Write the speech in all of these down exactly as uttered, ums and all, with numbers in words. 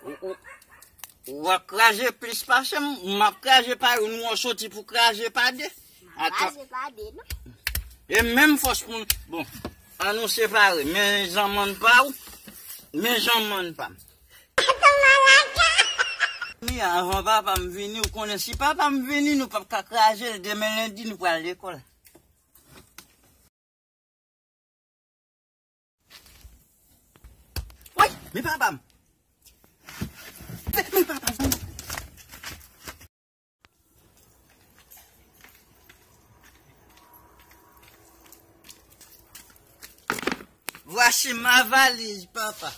Ou, ou, ou ap kraze plis pase m, m ap kraze pa youn, ou soti pou kraze pa de. Atò. Kraze pa de, non. E menm fòs pou m, bon, ann nou separe, men zanmann pa w, men zanmann pa m. Ni avan papa m vini, ou konnen si papa m vini, nou p ap ka kraze l, demen lendi, nou pral lekòl. Woy, men papa m. Men, men papa m. Voici ma valise, papa.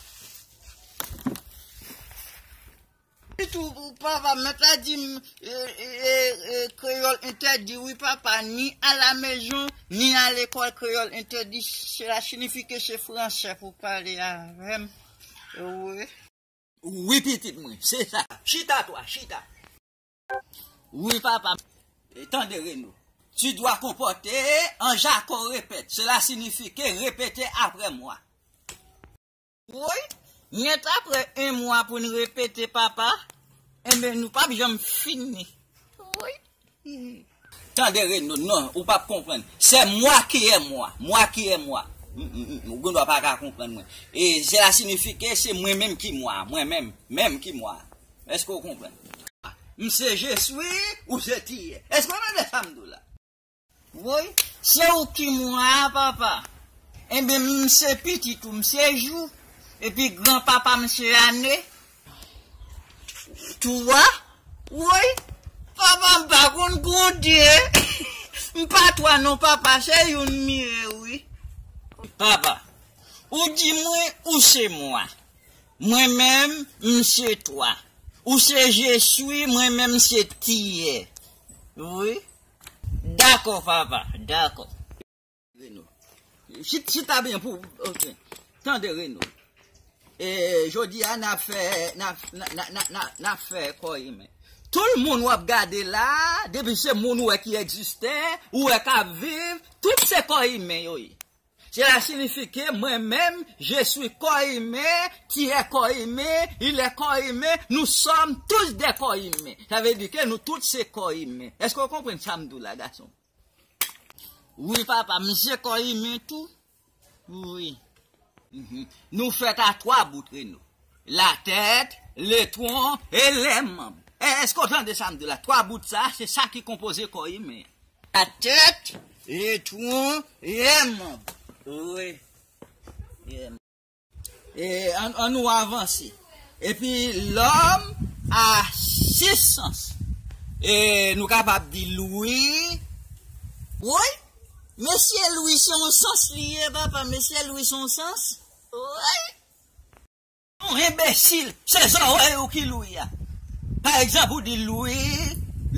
Pitit ou, ou papa, mèt la di m, e, e, e, e, kreyòl entèdi, wi, papa, ni à la maison, ni à l'école, kreyòl entèdi, cela signifie que c'est français pou pale avè m. Wi. Wi, pitit mwen, se sa. Chita, twa, chita. Wi, papa. E, tande, Reno. Tu dois comporter en Jaco répète. Cela signifie que répétez après moi. Woy, nèt apre yon mwa pou n repete papa, enben nou p ap janm fini. Woy. Tande Reno, non, ou p ap konprann. C'est moi qui est moi, moi qui est moi. M, m, m, ou gendwa pa ka konprann mwen. E cela signifie que se mwen menm ki mwa, mwen menm, menm ki mwa. Èske w konprann? M se je suis, ou se tu es. Èske w tande sa m di w la? Woy, se ou ki mwa a, papa. Enben, m se pitit ou, m se jou. Epi granpapa m se ane. Twa. Woy, papa m pa konn konte. M pa twa non, papa, se youn m ye, wi. Papa, ou di mwen ou se mwa. Mwen menm, m se twa. Ou se je suis, mwen menm, m se tu es. Wi. Dakò, papa, dakò. Reno. Chit, chita byen pou, ok. Tande, Reno. E, jodi a, n ap fè, n ap, n, n, n, n, n ap fè kò imen. Tout moun w ap gade la, depi se moun ou wè ki egziste, ou wè k ap viv, tout se kò imen yo ye. Cela signifie que mwen menm, je suis kò imen, tu es kò imen, il est kò imen, nous sommes tous des kò imen. Sa vle di ke nou tout se kò imen. Èske w konprann sa m di w la, gason? Wi, papa, m se kò imen tou. Wi. Mhm. Nou fèt a twa bout, Reno. La tèt, le twon e lè manm. E, èske w tande sa m di w la? Twa bout sa, se sa ki konpoze kò imen. La tèt, le twon, lè manm. Wi. Lè manm. E, ann, ann nou avanse. Epi, l'homme a six sens. E, nou kapab di Lwi. Wi. Mesye Lwi, se yon sans li ye, papa. Mesye Lwi, se yon sans. Wi. Yon enbesil, se zòrèy ou ki Lwi a. Pa egzanp, ou di Lwi,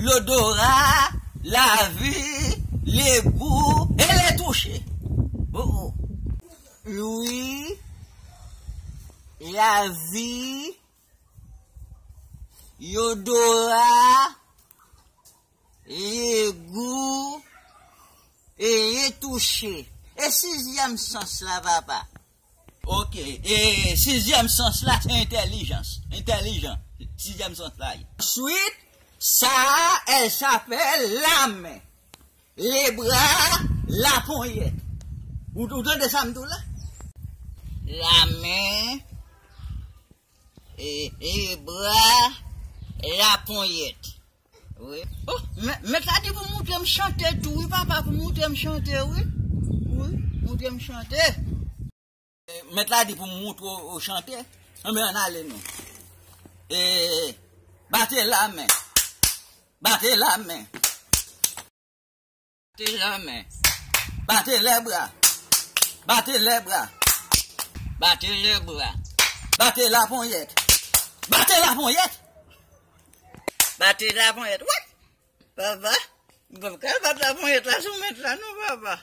l'odorat, la vie, le goût et le toucher. Oh, oh. Lwi, la vie, l'odorat, le goût et le toucher. E sizyèm sans la, papa? Ok. E sizyèm sans la, se entèlijans. Entèlijan. Sizyèm sans la ye. Ensuite, ça, elle s'appelle la main. Les bras, la ponyèt. Ou, ou tande sa m di w la? La main, e, les bras, la ponyèt. Wi. Oh, mè-, mèt la di pou moutre m chante tou, wi, papa, pou moutre m chante, wi. Wi, moutre m chante. Mèt la di pou moutre w, w chante. Anben, ann ale nou. E, bate lamen. Bate lamen. Bate lamen. Bate lèbra. Bate lèbra. Bate lèbra. Bate laponyèt. Bate laponyèt. Bate laponyèt. Wi. Papa, m p ap ka bat laponyèt la sou mèt la non, papa.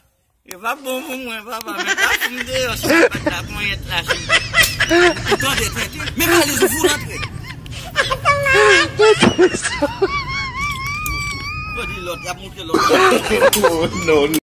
Yo p ap bon pou mwen, papa, men pa fout m deyò si m ap bat laponyèt la sou mèt la. Ou tande, tenten? Men valiz ou fout antre. Yo di lòt, y ap montre lòt. Oh, non, non.